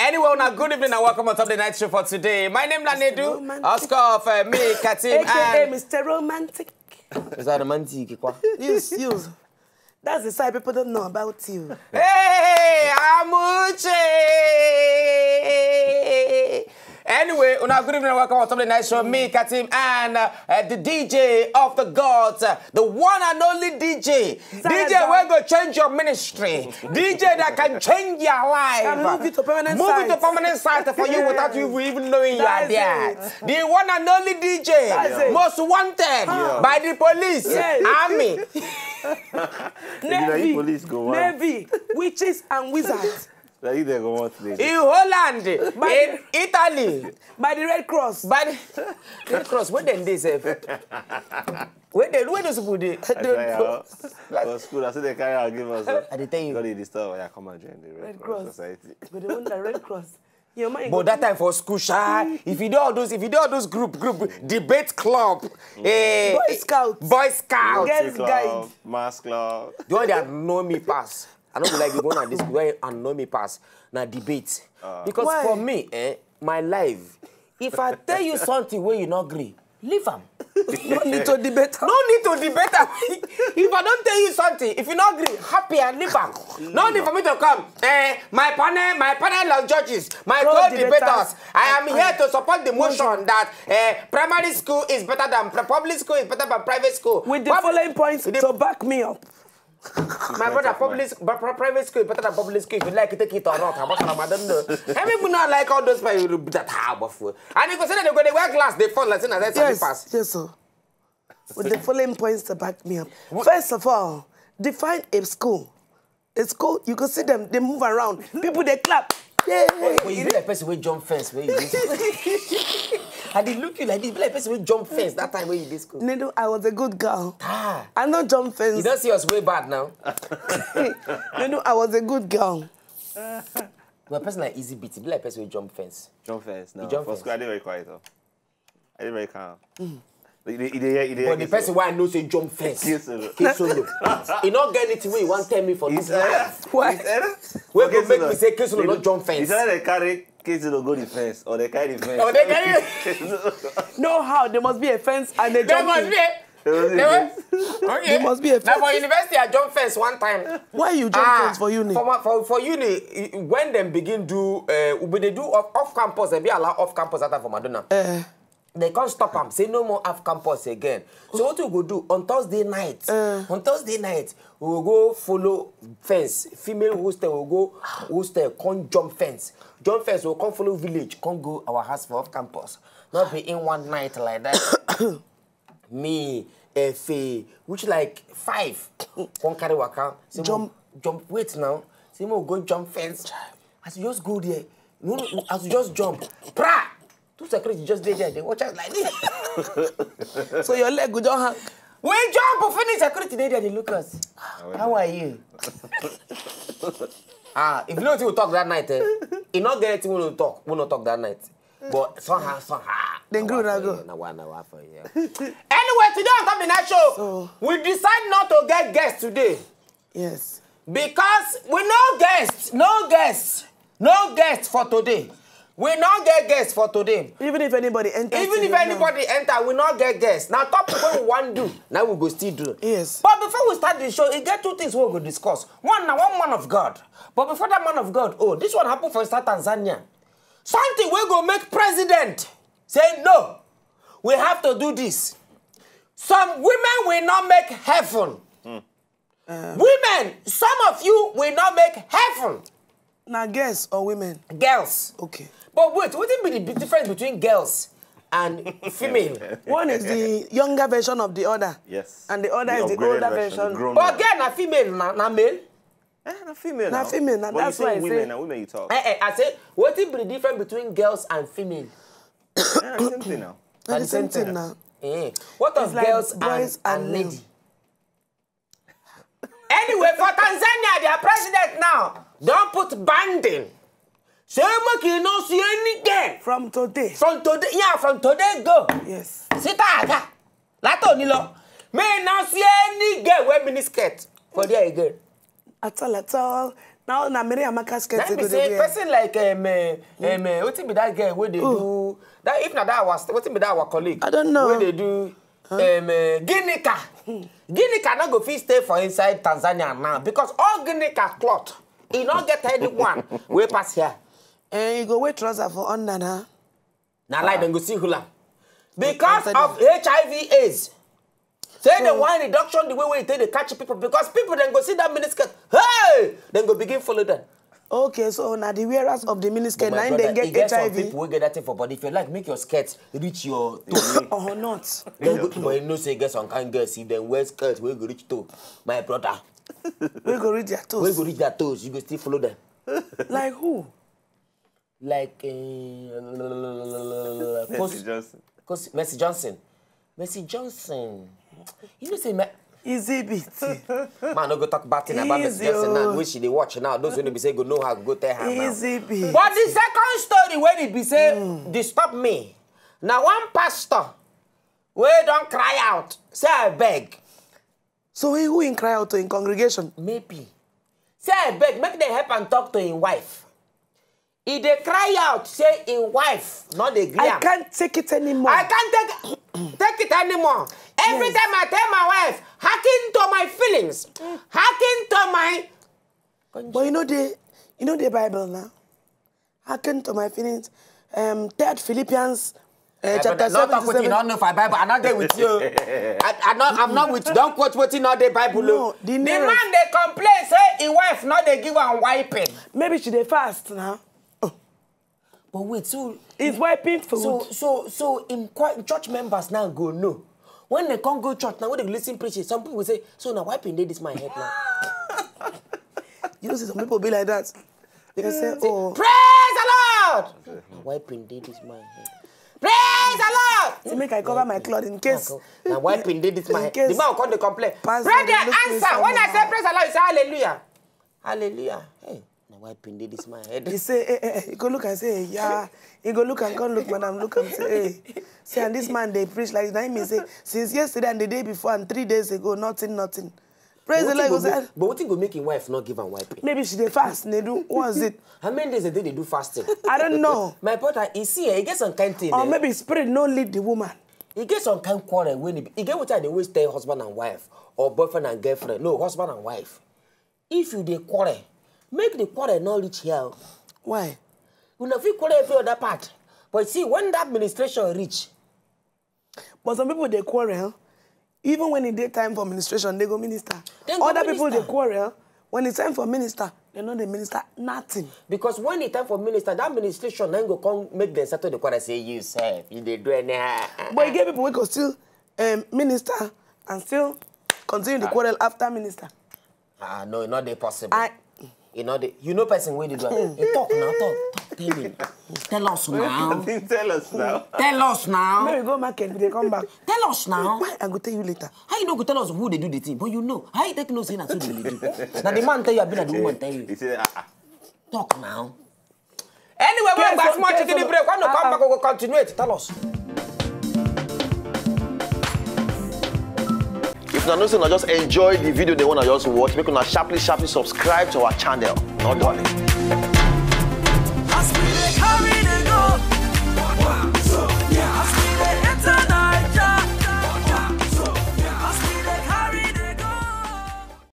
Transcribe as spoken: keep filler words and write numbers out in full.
Anyway, una good evening and welcome on top the night show for today. My name na Nedu, Romantic. Oscar of uh, me, Katim, A K A and Mister Romantic. Is that romantic? Kwa? Yes, yes. That's the side people don't know about you. Hey, Amuche! Anyway, una good evening and welcome on top the night show. Me, Katim, and uh, uh, the D J of the gods, uh, the one and only D J. Zara D J Zara. Wey go change your ministry. D J that can change your life. Can move you to permanent Move you to site. Permanent site for you without you even knowing you are That's there. It. The one and only D J, That's it. Most wanted Yeah. By the police, Yes. Army. If you like Navy, police go on. Navy, witches and wizards. Like if they go want this. In Holland, By in Italy, By the Red Cross. By the Red Cross, what then they say? Where they where those people dey? I tell you, for school, I say they carry our give us. I dey tell you. God, they disturb. Yeah, come and join the Red, Red Cross, Cross. Society. But they want the Red Cross. Your mind But go that time for school, sha, if you do all those, if you do all those group, group debate club, eh, Boy Scout. Boy Scout, Girls Rotary Guide. Club, Mass Club. The one that know me pass. I don't like the one at this where I know me pass. Now debate. Because Why? For me, eh, my life, if I tell you something where you not agree, leave am. No need to debate. No need to debate am. If I don't tell you something, if you not agree, happy and leave am. No need for me to come. Eh, my panel, my panel of judges, my co-debaters, I am here to support the motion that eh, primary school is better than pri- public school is better than private school. With the Pub- following points with the- to back me up. My brother, public sc- but pri- private school is better than public school. If you like it, take it or not. I'm not, I don't know. Every people not like all those people that have of food. And you go say that they go they wear glass, they fall like that. Yes, yes, sir. With the following points to back me up. First of all, define a school. A school, you go see them, they move around. People they clap. Yay! But you be like person wey jump fence wey you dey school. I dey look you like this, be like person wey jump fence that time wey you dey school. Nedu, I was a good girl. Ah. I no jump fence. You don't see us way bad now. Nedu, I was a good girl. Well, person like easy beat, be like person wey jump fence. Jump fence. No, jump for fence. School, I dey very quiet. Oh. I dey very calm. Mm. But the person why I know say jump fence. Kesolo. Kesolo. He not get anything wey he want tell me for this life. Why? Wey go make me say Kesolo not jump fence. He said they carry Kesolo go the fence or they carry the fence. Or they carry. No how, there must be a fence and a jump fence. There must be a There must be a fence. Now for university, I jump fence one time. Why you jump fence for uni? For, for, for uni, when them begin do, uh, we dey do off, off campus, they be allow off campus at for Madonna. Uh. They can't stop am. Say no more off campus again. So what we go do on Thursday night? Uh. On Thursday night, we will go follow fence. Female hostel will go hostel, come jump fence. Jump fence will come follow village, come go our house for off campus. Not be in one night like that. Me, Efe, which like five, come carry waka. Say jump, jump. Wait now. Say mo go jump fence. As you just go there, no, no, as you just jump, pra! Two security just dey there. They watch us like this. So your leg go just hang. We jump, finish security dey there. They look us. How are you? Ah, if you know what we talk that night, eh? You not get anything we don't talk. We don't talk that night. But somehow, somehow. Then grow that go. Na one hour for you. Anyway, today on top of the night show, so, we decide not to get guests today. Yes. Because we no guests, no guests, no guests for today. We no get guests for today. Even if anybody enter, even if anybody enter, we no get guests. Now, topic what we want do, now we go still do. Yes. But before we start the show, it get two things we go discuss. One, now one man of God. But before that man of God, oh, this one happened for South Tanzania. Something we go make president say no. We have to do this. Some women will not make heaven. Mm. Uh, women, some of you will not make heaven. Now, girls or women? Girls. Okay. But wait, what be the difference between girls and female? One is the younger version of the other. Yes. And the other is the older version. But girl na female, na, na male. Eh, na female Na now. female, na But that's you why say I women say- now, women you talk. Eh, eh, I say, wetin be the difference between girls and female? Eh, na the same thing now. Na the the same same thing thing. Now. Eh, what of It's like girls boys and, and and male. Lady? Anyway, for Tanzania, their president now don put banding. Say make you no see any girl From today. From today, yeah, from today go. Yes. Sita aga. Lato nilo. May not see any girl wear mini skirt for there again. At all, at all. Now, na Mary Amaka skirt That they be go say dey wear. Person like um, uh, um uh, wetin be that girl wey dey do that? If na that our wetin be that our colleague? I don't know. Wey dey do um uh, Ginika. Ginika no go fit stay for inside Tanzania now because all Ginika cloth e no get anyone wey pass here. And you go wear trouser for under now. Na lie dem go see hula because Answer of HIV AIDS. Say the one reduction the way wey e take dey catch people because people dem go see that mini skirt. Hey, dem go begin follow them. Okay, so now the wearers of the mini skirt, My now brother, they e get get some HIV. People wey get that thing for body. If you like, make your skirt reach your toe. Or not. Dem go, but you know say get some kind girls see dem wear skirt wey go reach toe. My brother, We go read their wey toes. Go reach their toes, you go still follow them. Like who? Like uh, Mercy Coast, Johnson. Coast, Mercy Johnson. Mercy Johnson. You know say me, Easy beat. man no go talk bad thing about Mercy Easy, Johnson now. oh. Wey she dey watch now. Those wey be say go know how go tell her now. Easy beat. But the second story wey e be say disturb me. Na one pastor wey don cry out say I beg. So he who in cry out to in congregation. Maybe say I beg make dem help am talk to im wife. E dey cry out say im wife no dey gree I am. Can't take it anymore. I can't take take it anymore. Every Yes. Time I tell my wife, hacking to my feelings, hacking to my. But you know the, you know the Bible now. Hearken to my feelings. Um, Third Philippians, uh, Eh, chapter brother, no seven talk to wetin you seven. Don't know for Bible. I not there with you. I, I not, I'm not with. Don't quote wetin not the Bible. No, Oh. the The nearest- man dey complain say him wife not dey give am wiping. Maybe she dey fast now. But wait, so It's wiping food. so so so in quite church members now go know. When they come go church now, when they listen preaching, some people say, "So now wiping dey this my head now." You know, see some people be like that. They can say, "Oh, Praise the Lord. Now wiping dey this my head. Praise the Lord. Say make I cover my cloth in case." Now wiping dey this my In head. case The man come dey complain. Pastor Brother, dey look me answer when I somehow. Say praise the Lord. You say hallelujah. Hallelujah. Hey, now wiping dey this my head. He say, eh, eh, eh, he go look and say, "Yeah." He go look and come look, madam, look and say, "Hey." See, and this man they preach like that. He may say, "Since yesterday and the day before and three days ago, nothing, nothing." Praise the Lord. He go say, But what thing go make him wife not give am wiping? Maybe she dey fast. They do. What's it? How many days a day they do fasting? I don't know. My brother, you see, eh, e get some kind thing. Or Eh? Maybe spirit no lead the woman. E get some kind quarrel when e be, e get wetin I dey always tell husband and wife or boyfriend and girlfriend. No, husband and wife. If you dey quarrel, make the quarrel not reach here. Why? Una fit quarrel every other part. But see, when that administration reach, But some people they quarrel. Even when it dey time for ministration, they go minister. Dem go Other people they minister. Quarrel. When it's time for minister, they know they minister nothing. Because when e time for minister, that administration then go come make them settle the quarrel. Say you sef, you dey do anyhow. But you get people who go still um, minister and still continue the quarrel after minister. Ah, no, e not dey possible. I E not dey. You know person wey dey do am. Hey, talk now, talk, talk, tell me. Tell us now. Tell us now. Tell us now. Maybe go market, they come back. Tell us now. Why I go tell you later. How you no go tell us who dey do the thing, but you know. How you take know say na so they dey do? Na the man tell you, abi na the woman tell you. He said, ah, ah. Talk now. Anyway, we Yes, gba sir. Small Yes, Chicken sir. Break. When we come Ah, back, we go continue it. Tell us. If una know say una just enjoy the video, they wanna just watch, make una sharply, sharply subscribe to our channel. Not done.